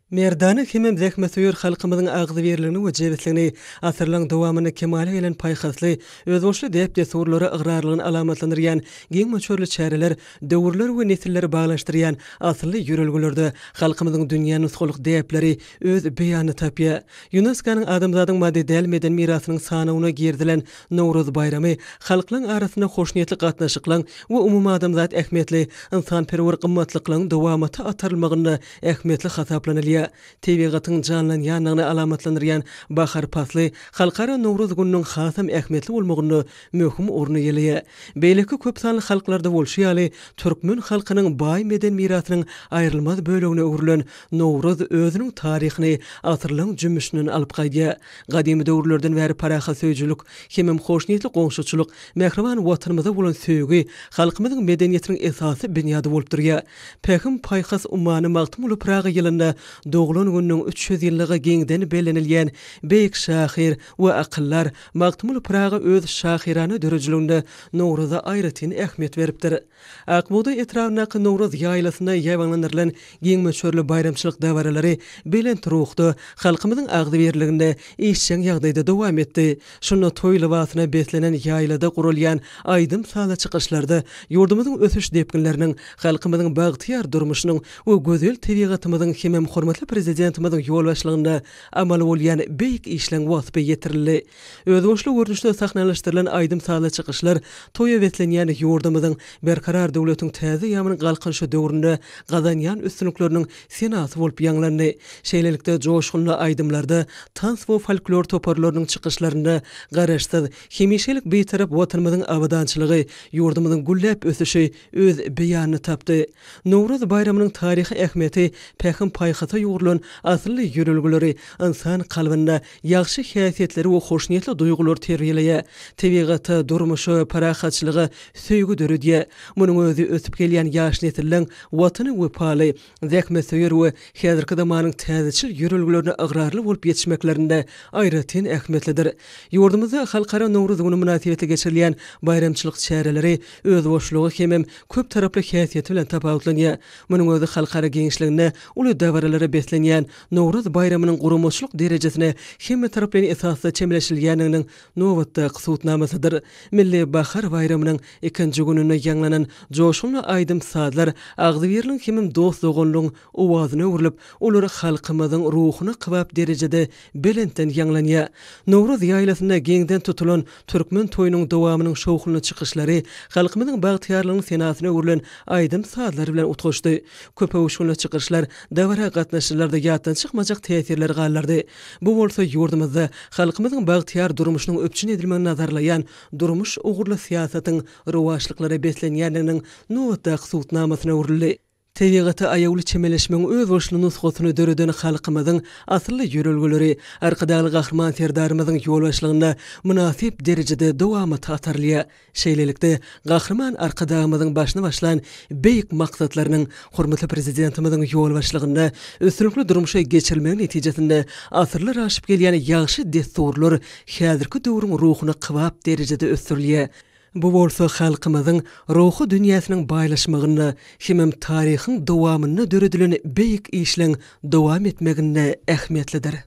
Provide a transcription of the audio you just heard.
Merdana hemem zähmetsöýer halkymyzyň agzybirligini we jebisligini, asyrlaryň dowamynda kemala gelen paýhasly, özboluşly däp-dessurlara ygrarlygyny alamatlandyrýan giň möçberli çäreler döwürleri we nesilleri baglanyşdyrýan asylly ýörelgelerde halkymyzyň dünýä nusgalyk däpleri öz beýanyny tapýar. ÝUNESKO-nyň Adamzadyň maddy däl medeni mirasynyň sanawyna girizilen Nowruz baýramy halklaryň arasynda hoşniýetli gatnaşyklaryň we umumadamzat ähmiýetli ynsanperwer gymmatlyklaryň dowamata atarylmagynda ähmiýetli hasaplanylýar. Tebigatyň janlanýandygyny alamatlandyrýan bahar pasly Halkara Nowruz gününiň hasam ähmiýetli bolmagynda möhüm orun eýeleýär. Beýleki köp sanly halklarda bolşy ýaly, türkmen halkynyň baý medeni mirasynyň aýrylmaz bölegine öwrülen Nowruz özüniň taryhyny asyrlaryň jümmüşinden alyp gaýdýar. Gadymy döwürlerden bäri parahatsöýüjilik hemem hoşniýetli goňşuçylyk, mähriban Watanymyza bolan söýgi halkymyzyň medeniýetiniň esasy binýady bolup durýar. Pähim-paýhas ummany Magtymguly Pyragy ýylynda doglan gününiň 300 ýyllygy giňden bellenilýän beýik şahyr we akyldar Magtymguly Pyragy öz şahyrana döredijiliginde Nowruza aýratyn ähmiýet beripdir. Ak bugdaý etrabyndaky Nowruz ýaýlasynda ýaýbaňlandyrylan giň möçberli baýramçylyk dabaralary belent ruhda, halkymyzyň agzybirliginde işjeň ýagdaýda dowam etdi. Şunda toý lybasyna beslenen ýaýlada guralýan aýdym-sazly çykyşlarda ýurdumyzyň ösüş depginleriniň, halkymyzyň bagtyýar durmuşynyň we gözel tebigatymyzyň hemem hormatly Prezidentimiziň ýolbaşçylygynda amal bolýan beýik işleň waspy ýetirildi. Özboluşly görnüşde sahnalaşdyrylan aýdym-sazly çykyşlar toýa beslenýän ýurdumyzyň Berkarar döwletiň täze eýýamynyň Galkynyşy döwründe gazanýan üstünlikleriniň senasy bolup ýaňlandy. Şeýlelikde, joşgunly aýdymlarda, tans we folklor toparlarynyň çykyşlarynda Garaşsyz, hemişelik Bitarap Watanymyzyň abadançylygy, ýurdumyzyň gülläp ösüşi öz beýanyny tapdy. Nowruz baýramynyň taryhy ähmiýeti pähim-paýhasa ýugrulan asylly ýörelgeleri ynsan kalbynda ýagşy häsiýetleri we hoşniýetli duýgulary terbiýeleýär, tebigata, durmuşa, parahatçylyga söýgi döredýär. Munuň özi ösüp gelýän ýaş nesilleň Watana wepaly, zähmetsöýer we häzirki zamanyň täzeçil ýörelgelerine ygrarly bolup ýetişmeklerinde aýratyn ähmiýetlidir. Ýurdumyzda Halkara Nowruz güni mynasybetli geçirilýän baýramçylyk çäreleri özboluşlygy hemem köptaraply häsiýeti bilen tapawutlanýar. Munuň özi halkara giňişliginde uly dabaralara beslenýän Nowruz baýramynyň guramaçylyk derejesine hemmetaraplaýyn esasda çemeleşilýändiginiň nobatdaky subutnamasydyr. Milli bahar baýramynyň ikinji gününde ýaňlanan joşgunly aýdym-sazlar agzybirligiň hemem dost-doganlygyň owazyna öwrülip, olar halkymyzyň ruhuna kybap derejede belentden ýaňlanýar. Nowruz ýaýlasynda giňden tutulan türkmen toýunyň dowamynyň şowhunly çykyşlary halkymyzyň bagtyýarlygynyň senasyna öwrülen aýdym-sazlar bilen utgaşdy. Köpöwüşginli çykyşlar dabara gatnaşyjylarda ýatdan çykmajak täsirleri galdyrdy. Bu bolsa ýurdumyzda halkymyzyň bagtyýar durmuşynyň üpjün edilmegini nazarlaýan durmuş ugurly syýasatyň rowaçlyklara beslenýändiginiň nobatdaky subutnamasyna öwrüldi. Tebigata aýawly çemeleşmegiň özboluşly nusgasyny döreden halkymyzyň asylly ýörelgeleri Arkadagly Gahryman Serdarymyzyň ýolbaşçylygynda mynasyp derejede dowamata atarylýar. Şeýlelikde, Gahryman Arkadagymyzyň başyny başlan beýik maksatlarynyň hormatly Prezidentimiziň ýolbaşçylygynda üstünlikli durmuşa geçirilmegi netijesinde asyrlar aşyp gelýän ýagşy dessurlar häzirki döwrüň ruhuna kybap derejede ösdürilýär. Bu bolsa halkymyzyň ruhy dünýäsiniň baýlaşmagynda hemem taryhyň dowamynda döredilen beýik işleň dowam etmeginde ähmiýetlidir.